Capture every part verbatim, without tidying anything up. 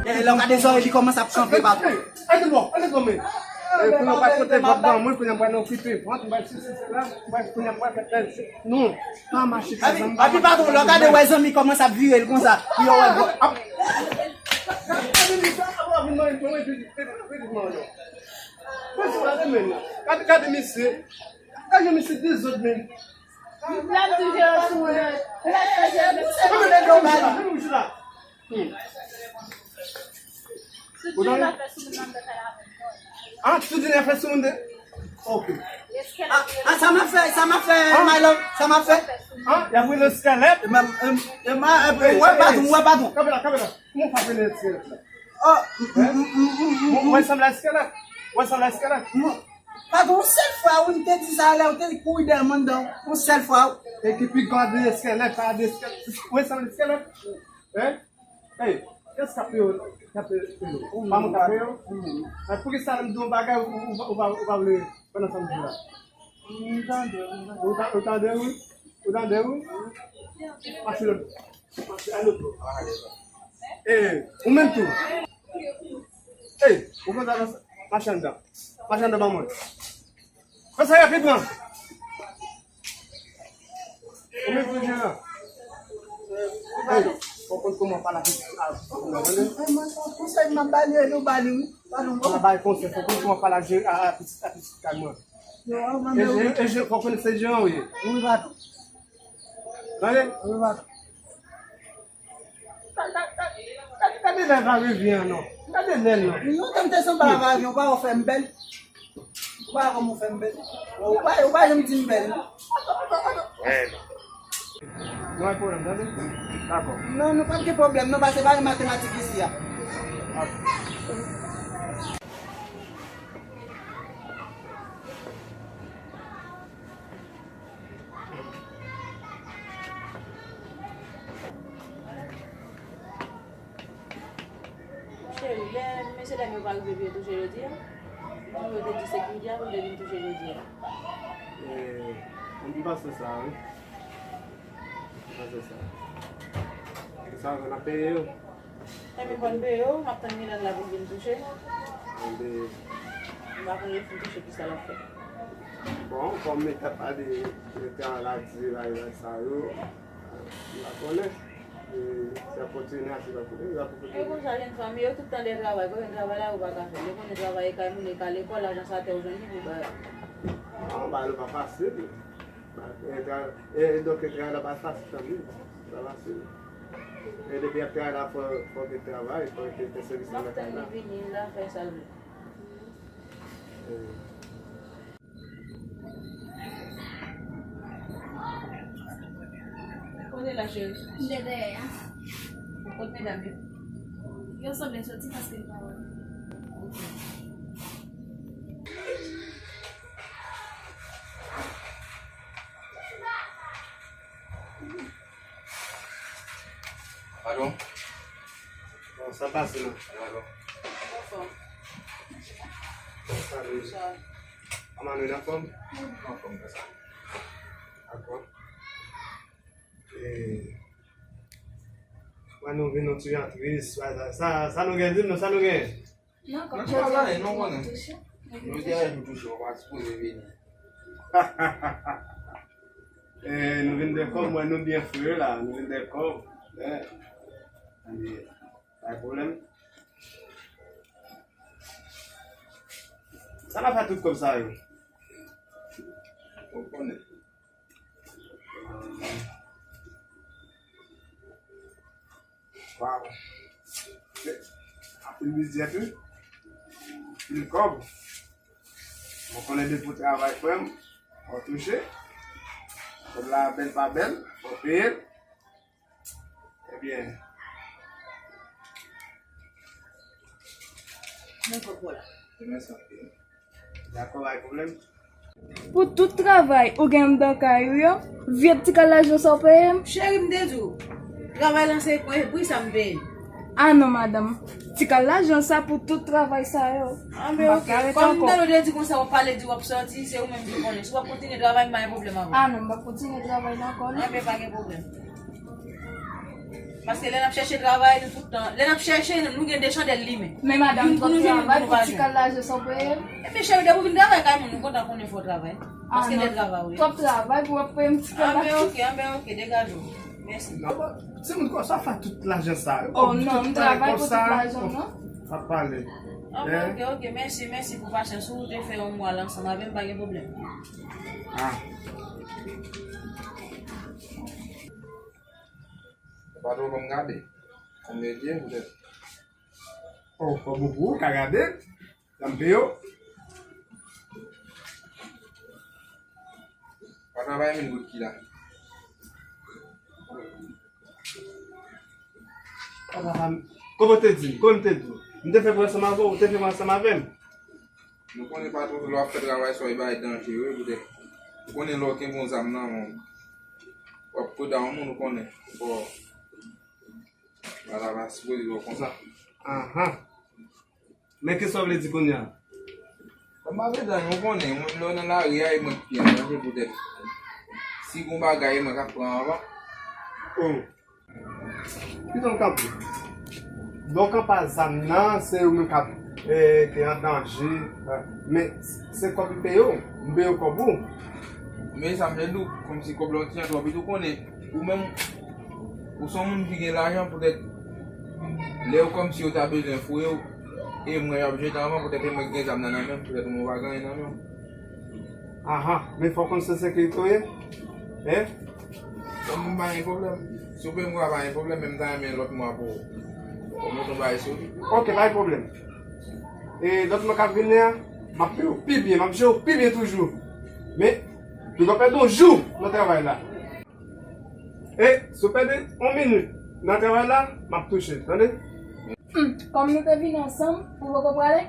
E lè w gade zòrèy li kòmanse ap kanpe patou. Ann bò, ann bò men. Kounye a w pa pote vant ban mwen, kounye a m pral okipe vant, m pral sesi sela, m pral kounye a m pral fè tèl. Non, pa mache pa zanmi. Epi patwon, lè w gade wè zanmi kòmanse ap vire l konsa, pou yo wè vant. Gade, gade misye. Gade misye dezòd men. L ap toujou sou moun. L ap toujou sou moun. Ou tande? Ah, tout di nan fè sou moun de. Ok. Ah, ah, sa m ap fè, sa m ap fè, my love, sa m ap fè. Ah, y ap rele eskelèt. E ma, e ma, e, ou wè patwon, ou wè patwon. Kanpe la, kanpe la. Kòman w pa rele eskelèt la? Oh, m, m, m, m, m, m, m. Ou wè sanble eskelèt? Ou wè sanble eskelèt? M, patwon, yon sèl fwa, wi, m te di sa lè w te kouri dèyè m anndan, yon sèl fwa, wi. E ki pi gade eskelèt, pa de eskelèt. Ou wè sanble eskelèt? Hein? Hey, kiyès k ap peye w? K ap peye w? Pa mwen k ap peye w? Ay, poukisa lè m di w yon bagay, ou, ou, ou, ou pa, ou pa vle pran ansanm di la? M tande w, m tande w. Ou ta-, ou tande wi? Ou tande wi? Mache lòt bò. Mache a lòt bò. Hey, ou menm tou. Hey, ou konn sa nan mache anndan. Mache anndan ban mwen. Fè sa rapidman. Ou menm tou jeran. Hey, fò konn kòman pale avèk, avèk, avèk, avèk. Konsèy m ap ba li, e nou ba li, wi. Patwon, m ap ba li konsèy, fò konn kòman pale a, a, a pitit, a pitit kay mwen. E, e, e, fò konn se jeran ou ye. Wi, patwon. Tande? Wi, patwon. Gade lè varevyen an non. Gade lè l non. Non, tanm te sanble a varevyen, ou pa wè w fè m bèl. Ou pa wè kòman w fè m bèl. Ou pa, ou pa janm di m bèl non. Nou pa gen pwoblèm, tande? Dakò. Non, nou pa gen pwoblèm non, paske pa gen matematik isi a. Cheri, lè mesye dam yo pa rive pou yo touche jodi a, nou yo te di se jodi a pou yo te vin touche jodi a. E, m panse sa, wi. M panse sa. E sa, n ap peye yo. Ebyen, fò n peye yo, m ap tann Milan la pou l vin touche. Ebyen. M pa konn lè l fin touche kisa l ap fè. Bon, kòm m t ap pale, yo te ann la di bagay sa yo, m pa konnen. E, se ap kontinye, se ap kontinye, se ap kontinye. E konsa, jèn fanm yo, tout tan de travay, kote travay la, yo pa ka fè. Yo konnen travay e kay moun, e ka lekòl, lajan sa te ou jwenn li pou bay. Non, bagay yo pa fasil. E, tra-, e, donk, travay la pa fasil, tanpri. Pa fasil. E depi y ap travay la, fò, fò ke travay, fò ke fè sèvis nan kay la. M ap tann li vini, l a fè sa l vle. E. Kote l la, cheri? M te dèyè a. Kot medam yo? Yo sanble soti paske m pa wè. Ok. Padon? Bon, sa pase non. Padon. Anfòm. Sa vle. Sa. Kòman nou anfòm? Anfòm, sa. Dakò. E, mwen nou vin yon ti jan tris, sa, sa, sa nou gen, di m non, sa nou gen? Non, kòm jodi a, nou konnen. Nou te toujou touche, ou pa sipoze vini. E, nou vin de kòb, mwen nou byen fre la, nou vin de kòb. E, pa gen pwoblèm. Sa n ap fè tout kòb sa yo? Ou konnen. Waw. Anpil mizè tou. Anpil kòb. Mwen konnen depi w travay, frè m, w ap touche. Kòb la bèl pa bèl, w ap peye l. Ebyen. Men kòb la. Mèsi anpil. Dakò, pa gen pwoblèm. Pou tout travay ou gen anndan kay ou yo, vye ti kal lajan sa w peye m? Cheri, m te di w, travay lan se pri, pri sa m peye. A non, madanm. Ti kal lajan sa pou tout travay sa yo. Anben, oke. Kòm m tande w te di konsa, w ap pale, di w ap sòti, se ou menm ki konnen. Si w ap kontinye travay, m pa gen pwoblèm avè w. A non, m p ap kontinye travay la ankò non. Anben, pa gen pwoblèm. Paske lè n ap chèche travay, nou tout tan, lè n ap chèche, nou gen de chandèl limen. Men madanm, twòp travay pou ti kal lajan sa w peye m. Ebyen, cheri, depi w vin travay kay moun, nou kontan konnen fò w travay. Paske lè travay, wi. Twòp travay pou w ap peye m ti kal lajan. Anben, oke, anben, oke, degaje w. Mèsi. Timoun, kòman sa fè tout lajan sa? Oh non, m travay pou tout lajan, non. Pa pale. Anben, oke, oke, mèsi, mèsi pou pasyans ou, ou te fè yon mwa la ansanm avè m, pa gen pwoblèm. Ah. Patwon, ban m gade. Konbyen l ye, poutèt? Oh, kòb ou pou ou ka gade. Jan m peye w. Pa travay mil goud ki la. Kòman w te di m? Kòman m te di w? M te fè pou ansanm avè w, ou te fè pou ansanm avè m. Nou konnen patwon, lè w ap fè travay sa w, e bagay danjere, poutèt ou konnen lè w kenbe yon zam nan men w, w ap pran yon moun, ou konnen. Bon, bagay la pa sipoze fè w konsa. Ahan. Men kisa w vle di kounye a? Kòm pa vle di anyen, ou konnen, mwen lè w nan lari a, e mwen k pi an danje poutèt si gon bagay, e mwen k ap pran anvan. Oh. Kite m kanpe. Donk, anba zam nan, se ou menm k ap, eh, ki an danje. Eh, men se kòb m peye w, m peye w kòb ou. Men sa m vle di w, kòmsi kòb la yon ti jan twòp, epi tou konnen, ou menm, ou se yon moun ki gen lajan, poutèt lè yo kòmsi yo ta bezwen fouye w, e mwen y ap jete anvan, poutèt e mwen ki gen zam nan nan men m, poutèt ou menm ou pa gen anyen nan men w. Ahan, men fò w konn se sekirite w ye. Hein? Bon, m pa gen pwoblèm. Si w peye m mwa pa gen pwoblèm, men m ta renmen lòt mwa pou, pou w mete yon bagay sou li. Ok, pa gen pwoblèm. E lòt mwa k ap vini an, m ap peye w pi byen, m ap jere w pi byen toujou. Men, piga w pèdi yon jou nan travay la. E si w pèdi yon minit nan travay la, m ap touche, tande? Hmm, kòm nou te vin ansanm, ou poko prale?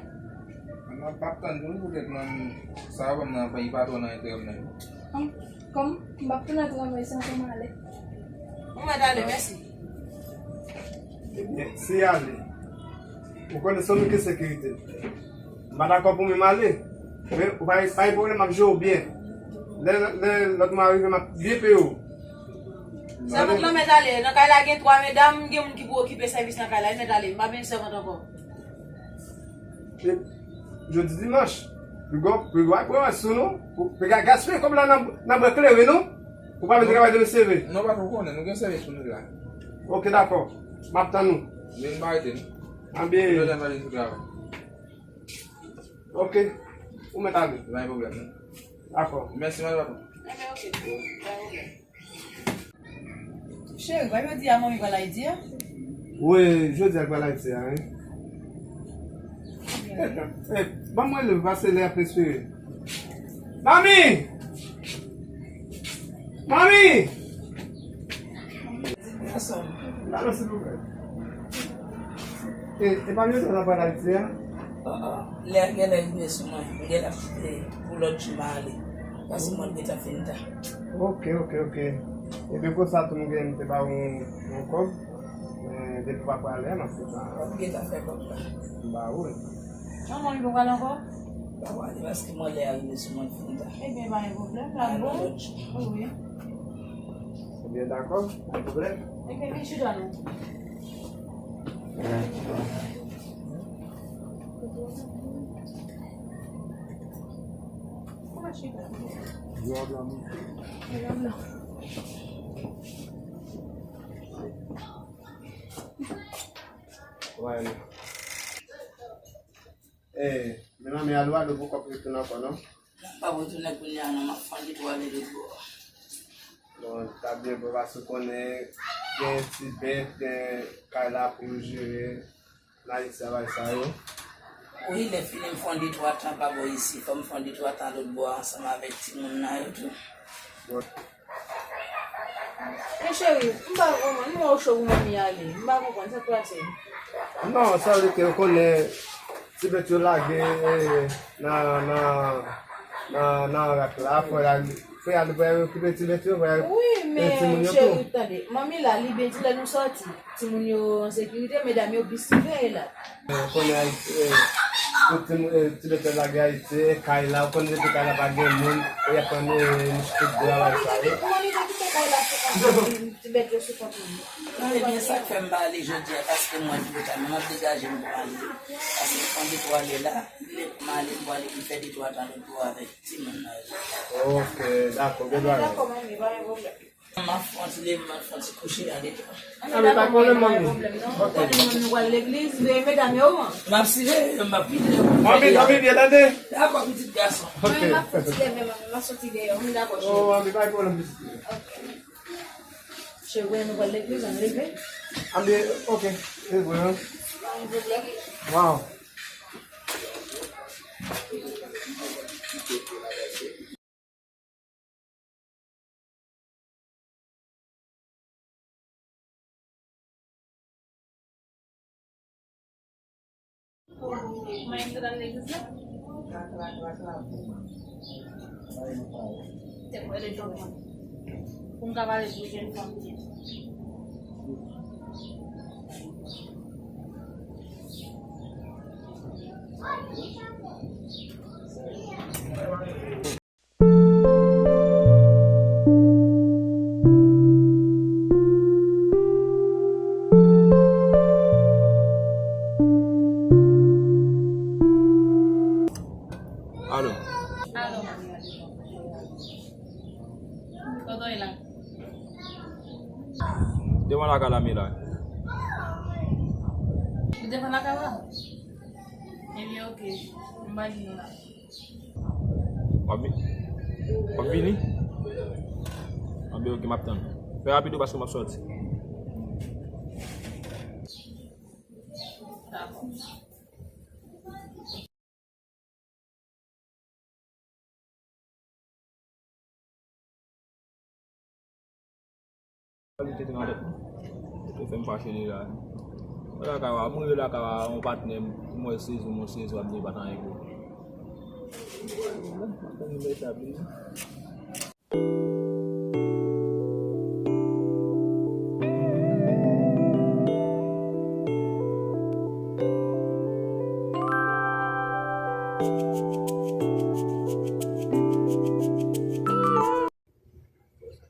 Mwen p ap tann tou, poutèt mwen, sa yo ban m nan, li pa twò nan enterè m nan. Hmm, kòm m p ap tounen travay sa, kòm ale. Ou mèt ale, mèsi. Ebyen, si ale, ou konnen se ou menm ki sekirite. M pa dakò pou mwen m ale. Men, ou pa, pa gen pwoblèm, m ap jere w byen. Lè, lè lòt mwa rive, m ap byen peye w. Sèvant lan mèt ale. Nan kay la gen twa medam, gen moun ki pou okipe sèvis nan kay la. Li mèt ale. M pa bezwen sèvant ankò. E jodi dimanch, piga w, piga w al pran sou nou. Ou piga gaspiye kòb la nan, nan bwè kleren, non? Ou pa vin travay demen seve. Non, patwon, ou konnen, nou gen sèvis pou nou la. Ok, dakò. M ap tann ou. Men nou pa rete, non. Anben. Nou pa vin pou travay. Ok. Ou mèt ale. Pa gen pwoblèm, non. Dakò. Mèsi, mwen, patwon. Enben, ok. Pa gen pwoblèm. Cheri, pa jodi a manmi pral Ayiti a? Wi, jodi a l pral Ayiti a, wi. Eh, ban m rele l, paske lè ap espere. Manmi! Manmi! Gason. Alo, silvouplè. E, e pa jodi a l ap pral Ayiti a? Ah, ah. Lè a genlè rive sou mwen. M genlè kite pou lòt jou m ale. Paske mwen gentan fin ta. Ok, ok, ok. Ebyen, konsa tou m gen, m te ba w yon, yon kòb. Men, depi w ap prale a, m ap fè sa. W ap gentan fè kòb la. M ba ou l. Manman, li poko ale ankò? Li poko ale paske mwen lè a rive sou mwen fin ta. Ebyen, pa gen pwoblèm, l ap bon. Wi, wi. Ebyen, dakò, pa gen pwoblèm. Ebyen, vin chita non. Wè. Eh, men manmi, alo, alo, poko retounen ankò, non? Non, m p ap retounen kounye a, non, m ap fè yon detwa ale lòt bò. Bon, ta byen bon, paske w konnen, gen ti bèt, gen kay la pou nou jere. Nan Ayiti a bay sa yo. Wi, lè fini m fè yon de twa tan pa bò isi, fò m fè yon de twa tan lòt bò a ansanm avèk timoun nan yo tou. Men cheri, m pa konprann, m wè w cho pou manmi ale. M pa konprann, sa k pase? Non, sa vle ke w konnen ti bèt yo lage, eh, nan, nan, nan, nan rak la, fò y al Fè al, fè al okipe ti bèt yo, fè al. Wi, men cheri, tande. Manmi la, li byen di lè nou sòti, timoun yo an sekirite, medam yo plis siveye la. Ou konnen Ayiti, eh, tout timoun, eh, ti bèt yo lage Ayiti, eh, kay la, ou konnen depi kay la pa gen moun, e y ap pran, eh, mouch tout bò a bay sa yo. Manmi te kite kay la sou kay la. Bèt yo sou kont mwen. Non, ebyen, sa k fè m pa ale jodi a, paske m wè l twò ta, men m ap degaje m pou m ale. Paske m pran de twa lè la, lè m ale, m prale, m fè de twa tan lòt bò avèk timoun nan yo. Ok, dakò, gen bagay. Dakò, manmi, pa gen pwoblèm. M ap fè yon ti leve, m ap fè yon ti kouche, ale. Ah, men pa pwoblèm, manmi. Ok. Konnen manmi, nou pral legliz, veye medam yo, wi. M ap siveye yo, m ap kite yo. Manmi, dòmi byen, tande? Dakò, pitit gason. Ok. Mwen, m ap fè ti leve, manmi, m ap soti deyò, wi, dakò, cheri. Oh, manmi, pa gen pwoblèm, pitit. Ok. Cheri, nou pral legliz, ann leve. Ann leve, ok. Leve, wi. Pa gen pwoblèm. Wow. Mwen, m te al legliz la. Te kwè de tonton. Pou m ka pale di w jèn fanm byen. Alo. Alo. Kote w ye la? Devan lakay la, m ye la. Ou devan lakay la? Ebyen, oke. M pa gen la. W ap vi-, w ap vini? Anben, oke, m ap tann. Fè rapid wi, paske m ap sòti. Dakò. Li te nan tèt mwen. Li te fè m fache li la. Mwen lakay a, mwen rive lakay a, yon patnè m, mwen sezi, mwen sezi, w ap di pa t anyen vre.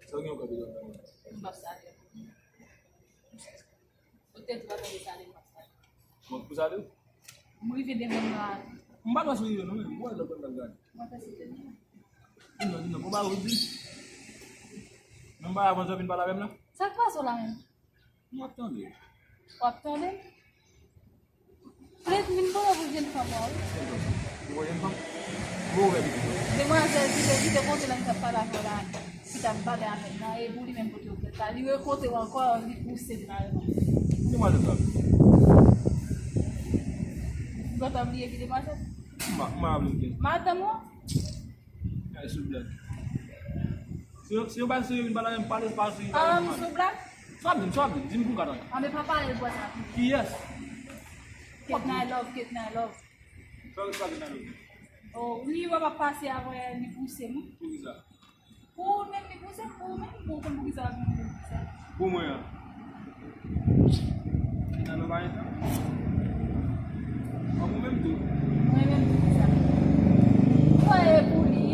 Sa w gen yon kanpe nan men w? M p ap salye w. Ou te di w pa tande salye m, m p ap salye w. Bon, pou salye w? M rive devan m la. M pa t wè si w rive non, men m wè lòt moun t ap gade. Mwen fè site non. Vin non, vin non, pou ba ou di. Menm bagay avan w vin pale avè m la. Sa k pase w la menm? M ap tande. W ap tande m? Fred vin pran pou jèn fanm nan, wi. Pou jèn fanm? Bon, ou wè li. Demwazèl ki te, ki te konte lè m t ap pale avè w la, ki t ap bagay avè m nan, e pou li menm pote w fèt la. Li rekonte w ankò, li pouse m la, wi. Demwazèl sa. Ou gentan bliye ki demwazèl? M pa, m pa bliye. Madanm ou? Ay, sou blag. Se yon, se yon bagay serye vin pale avè m, pale, pale serye, pale. Ah, m sou blag? Sa w ap di m, sa w ap di m, di m pou m ka tande. Ah, men pa pale l bò sa. Kiyès? Ketnay Love, Ketnay Love. Sa w sa Ketnay Love? Oh, li wè m ap pase avè li pouse m. Poukisa? Pou ou menm li pouse m, pou ou menm, pou ou konn poukisa l ap vin pouse m. Pou mwen an. Nan nou pa entan. An pou menm tou. Mwen menm tou sa. Ou wè e pou li.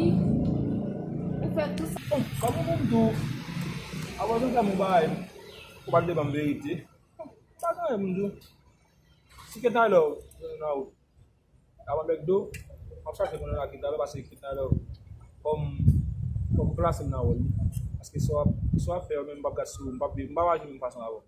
Ou fè tout sa. Bon, kòman pou m tou? Apre tout sa m ou bay. Ou pa t vle ban m verite. Bon, pa gen anyen pou m tou. Si Ketnay Love nan wout. Avan McDo, m ap chache moun nan la ki travay paske Ketnay Love fò m, fò m plase m nan wòl li. Paske sa w ap, sa w ap fè yo menm m p ap gad sou ou, m p ap viv, m p ap aji menm fason avè w.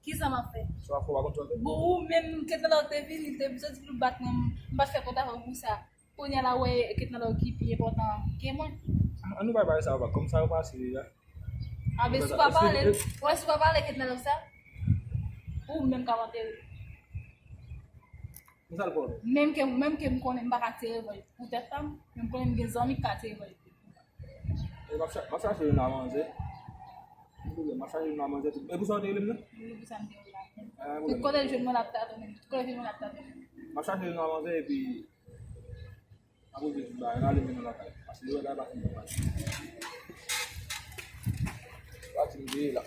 Kisa m ap fè? Sa w ap fè w pa konn sa w ap fè. Bon, ou menm Ketnay Love te vini, li te soti pou l bat mwen, m pa t fè kont avè w pou sa. Kounye a la ou wè Ketnay Love ki pi enpòtan ke mwen. An nou pa pale sa papa, kòm sa yo pase deja. A ben si w pa pale, ou wè si w pa pale Ketnay Love sa, ou menm k ap antere. Pou sa l fè w? Menm ke, menm ke m konnen m pa ka tire vòl pou tèt pa m, men m konnen m gen zanmi k ka tire vòl. E m ap cha-, m ap chache youn nan manzè. M konnen m ap chache youn nan manzè tou. E pou sa w te rele m nan? Wi, pou sa m te rele w la. Ah, kote l jwenn mwen l ap tande, kote l jwenn mwen l ap tande. M ap chache youn nan manzè epi apre vin ba, n ale mennen lakay. Paske yo la pa fin pati. Pati m veye la.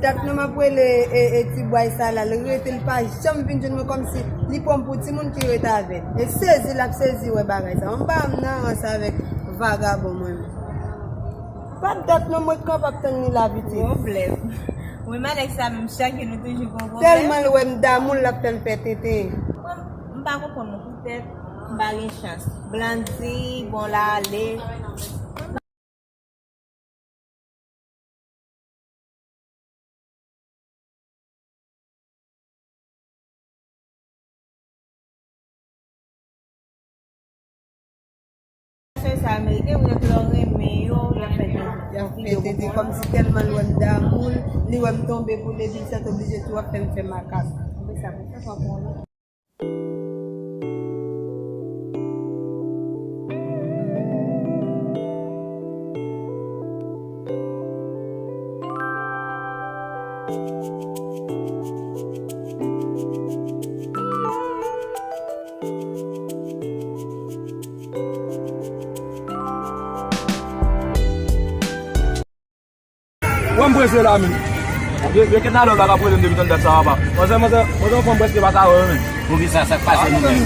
Dat non m ap rele e, e ti bway sa la, l rete, l pa janm vin jwenn mwen, kòmsi li pran m pou timoun ki rete avè l. E sezi l ap sezi wè bagay sa. Mwen pa nan rans avèk vagabon mwen menm. Pa dat non mwen kanpe ap tann li la piti. Pwoblèm. Wi, men nèg sa menm chak jou nou toujou gon pwoblèm. Tèlman l wè m damou l, l ap fè l fè tenten. Mwen, m pa konprann mwen poutèt m pa gen chans. Blandi, bon l ale. Se sa merite, ou lè w renmen yo, y ap fè tenten. Y ap fè tenten kòmsi tèlman l wè m damou l, li wè m tonbe pou l, epi l sètoblije tou ap fè m fè makak. Se sa pou fè pa konnen. Wè m prese la menm. Vye, vye kidnapè la k ap rele m depi tann dat sa papa. Manzè, manzè, manzè, yon fanm prèske pa ka wè menm. Poukisa, sa k pase nou menm?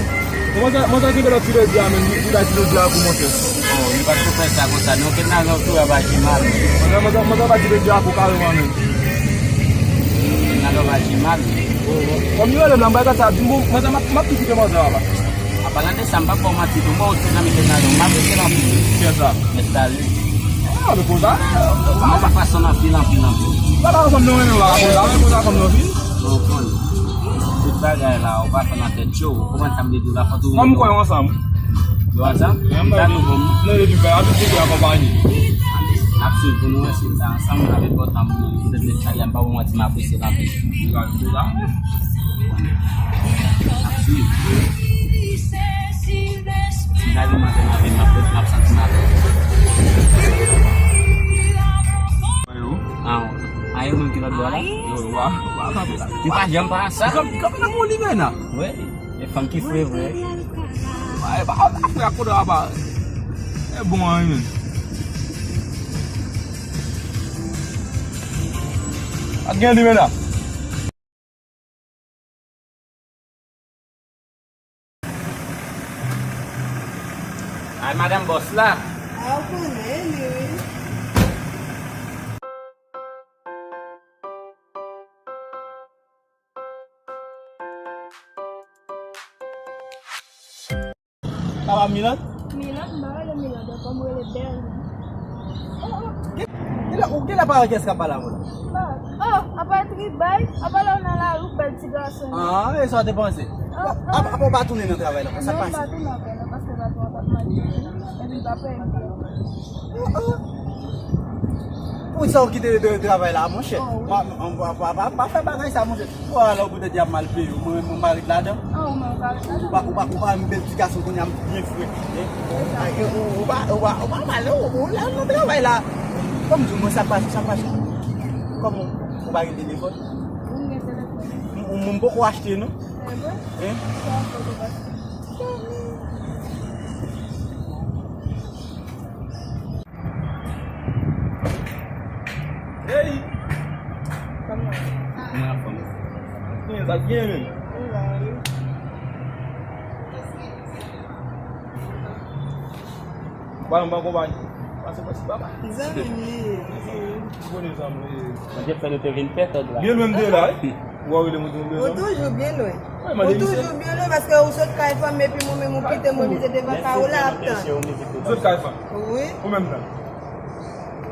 Manzè, manzè kenbe lòt ti bedi a menm, li, li bay ti bedi a kou monchè. Oh, li pa t pou fè sa konsa non, kidnapè tou a pa jimal. Manzè, manzè, manzè bay ti bedi a kou kareman menm. Kidnapè pa jimal. Kòm li rele m la, m bay gad sa, di m bon, manzè, m ap, m ap tou kite manzè a la. An palan de sa, m p ap ba w manti tou, mwen yon ti zanmi kidnapè, m apresye l anpil. Kiyès sa? Mèt Dali. Ah, men konsa. Mwen pa fason anpil, anpil, anpil. Sa pa konsa m nan renmen w la, konsa, men konsa fanm nan vin. Ou konn. Tout bagay la, ou pa fè nan tèt cho, ou konprann sa m vle di w la, fò tou. Kòm m kwè ansanm. Yo ansanm? Sa nou bon. Non, yo di fè, api di fè akonpaye. N ap swiv pou nou wè si sa ansanm, avèk bò tanm, poutèt nèg sa, y a m pa bon manti, m apresye l anpil. Yo gade tou la. N ap swiv. Si n ta gen manzè nan vi m, m ap, m ap santi m alèz. Ayo. Ah, ayo menm ki lòt bò la? Yo, wa, wa, kanpe la. Yo pa janm pa sa. Kanpe, kanpe nan mon limena. Wi, e fanm ki fre vre. Wa, e pa, pa fre ak kote apa. E bon an, men. Pa t gen limena. Ay, madanm bòs la. A, ou konnen li, wi. Papa Milan? Milan, m pa rele Milan, donk, m rele Berlin. Oh, oh. Gen, gen lè, ou gen lè pa wè kiyès k ap pale avè w la? Oh, apa tribay, apa lè w nan lari, w bèl ti gason. Ah, e sa w te panse? Ah, ah. Apa, apa w pa tounen nan travay la, sa k pase? Non, m pa tounen ankò, non, paske patwon an t ap maltrete m, epi l pa peye m pye. Oh, oh. Poukisa w kite de travay la, monchè? Oh, wi. Pa, pa, pa, pa, pa fè bagay sa, monchè. Ou wè la ou poutèt y ap mal peye w, mwen menm mwen pa ret ladan. Ah, ou menm ou pa ret ladan? Ou pa, ou pa, ou pa wè m bèl ti gason kounye a m byen fre. Hein? Ou, ou, ou pa, ou pa, ou pa mal, ou, ou la nan travay la. Kòm di w, mwen sa k pase, sa k pase? Kòman ou pa gen telefòn? Ou gen telefòn? M, m, m poko achte non. Se vre? Hein? Sa w poko achte? Hey! Kòman? Mwen anfòm. Sa k gen menm? Ou la, wi. Ba m ban konpayi. Pase pase papa. Zanmi m li ye. Ou konnen zanmi m li ye. Mwen te fè nou te vin pètòd la. Byen lwen m te la, wi. Ou a rele mwen tou bezwen. Ou toujou byen lwen. Ou toujou byen lwen paske ou sot kay fanm epi mwen menm ou kite mwen mize devan kay ou la ap tann. Ou sot kay fanm? Wi. Ou menm nan?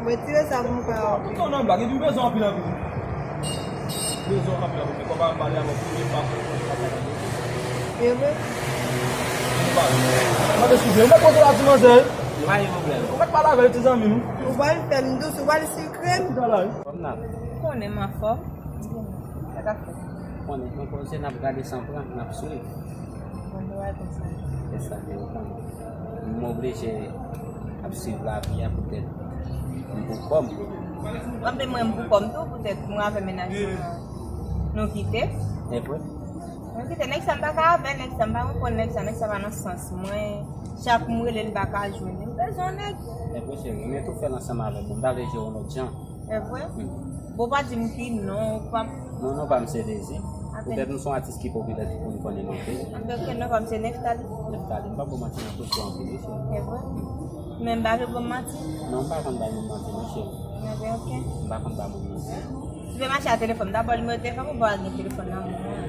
Mwen tire sa pou m fè w. Tout yon nan blag, epi m bezwen anpil anpil. Bezwen anpil anpil, men kòm pa m pale avè w, premye fwa pou m pale avè w. E vre? Mwen pa. Mwen te sou byen, ou mèt poze la ti manzè. Li pa gen pwoblèm. Ou mèt pale avè l ti zanmi m. Ou pral fè m dous, ou pral sikre m. Ou konnen m anfòm. Sa k ap fèt? Konnen, mwen panse n ap gade san pran, n ap swiv. Bon, nou al konsa. Se sa, men ou konnen. M oblije ap swiv lavi a poutèt m pou kò m. Mwen menm mwen m pou kò m tou, poutèt mwen avè mennaj mwen an, nou kite. E vre? Nou kite. Nèg sa m pa ka avè nèg sa, m pa konprann nèg sa, nèg sa pa nan sans mwen. Chak m rele l m pa ka jwenn li. M bezwen nèg. E vre, cheri, men tou fè l ansanm avè m. M ta vle jere yon lòt jan. E vre? Wi. Bon, pa di m ki non, pa m. Non, non pa m se Dezi. Apen. Poutèt nou se yon atis ki popilè, tout moun konnen m anpil. Apen, ok, non pa m se Neftali. Neftali, m p ap ba w manti, m apresye w anpil, wi, cheri. Se vre? Men m pa vle ba w manti. Non, m pa konn bay moun manti, non, cheri. Apen, ok. M pa konn bay moun manti. Si w te mache a telefòn, m ta ba w nimewo telefòn, ou pa gen telefòn nan men w.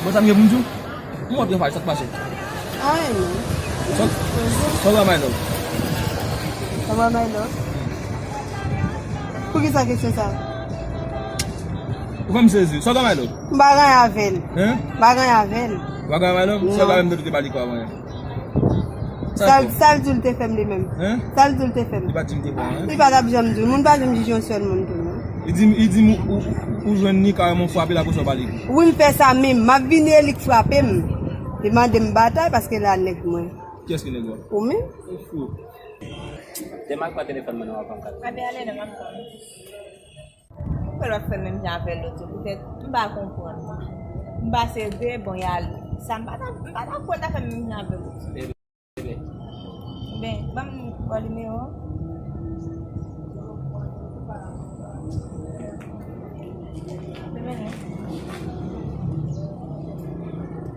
Bon, sa m gen pou m di w? M wè w te fay, sa k pase? Anyen non. Sa, sa w gen, my love? Sa m gen, my love? Poukisa kesyon sa? Ou fè m sezi. Sa w gen, my love? M pa gen anyen avè l. Hein? M pa gen anyen avè l. Ou pa gen anyen, my love? Sa w gen, my love, te pale kò avè l. Sa l, sa l di l te fè m li menm? Hein? Sa l di l te fè m? Li pa di m te fè, hein? Li pa t ap janm di l. Moun pa janm jije yon sèl moun tou, non. Li di m, li di m ou, ou, ou jwenn li, kareman w frape l, apre sa w pale. Wi, m fè sa menm. M ap vini e li k frape m. Li mande m batay paske l a nèg mwen. Kiyès ki nèg ou a? Ou menm? Ou fou. Demen pran telefòn mwen nan w ap ankat. Abe ale nan m ap pran. Poukò l ap fè menm jan avè l lòt yo? Poutèt m pa konprann. M pase de bon y ale. Sa m pa ta, m pa ta kwè l ta fè menm jan avè l lòt yo. Bebe. Ben, ban m ba w nimewo. Bebe, non.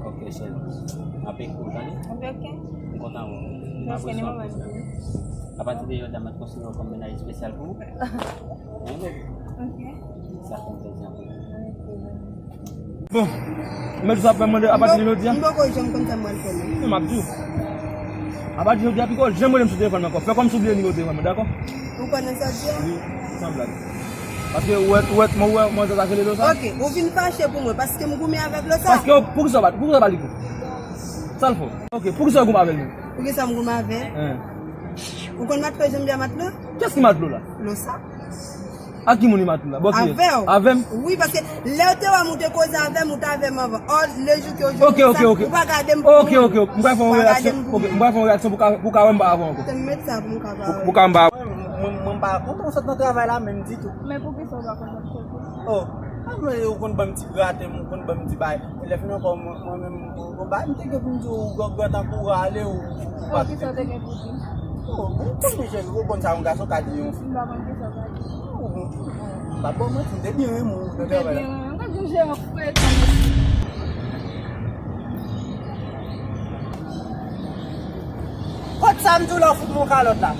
Ok, cheri. M ap ekri w, tande? Ok, ok. M kontan w. M apresye w anpil. Apati de jodi a, m ap konsidere w kòm mennaj espesyal pou ou. Hein, baby? Ok. Sa fè m plezi anpil. Bon, men sa ap fè m mande apati de jodi a. M poko janm konn sa m pral fè non. Men m ap di w. Apati de jodi a, piko janm rele m sou telefòn mwen ankò. Fè kòmsi w bliye nimewo telefòn mwen, dakò? Ou konnen sa w di a? Wi, san blag. Paske ou wè, ou wè, mwen wè, mwen sa rele Losa. Ok, ou vin fache pou mwen paske m goumen avèk Losa? Paske poukisa w pa, poukisa w pa li kou? Sa l fè w? Ok, poukisa w goumen avè l menm? Poukisa m goumen avè l? Hein. Ou konn Matlo, jan m di a Matlo? Kiyès ki Matlo la? Losa. A ki moun li Matlo la? Bò kiyès? Avè w. Avè m? Wi, paske lè w te wè m, ou te koze avè m, ou t avè m anvan. Ò, lejou ke w jwenn sa, ok, ok, ok, ou pa gade m pou moun. Ok, ok, ok. M pral fè yon reyaksyon. Ok, m pral fè yon reyaksyon pou ka, pou ka wè m pa avè w ankò. Te m met sa pou m ka pa wè. Pou, pou ka m pa avè w ankò. Mwen, mwen, mwen pa kontan sot nan travay la menm ditou. Men poukisa w pa kontan sot? Oh, a mwen, ou konn ban m ti graten, ou konn ban m ti bay. E lè fini ankò, mwen, mwen menm, ou, ou bay, m te gen pou m di w, ou gògòt tankou w ale, ou, ou pa kite. Kisa w te gen pou di? Oh, ou konn, cheri, ou konn sa yon gason ka di yon fi. M pa konn kisa w ka di. Oh, m pa ba w manti, m te byen renmen w nan travay la. M te byen renmen w. Gad yon jeran frekan. Kot sa m di w la, ou fout m yon kalòt la.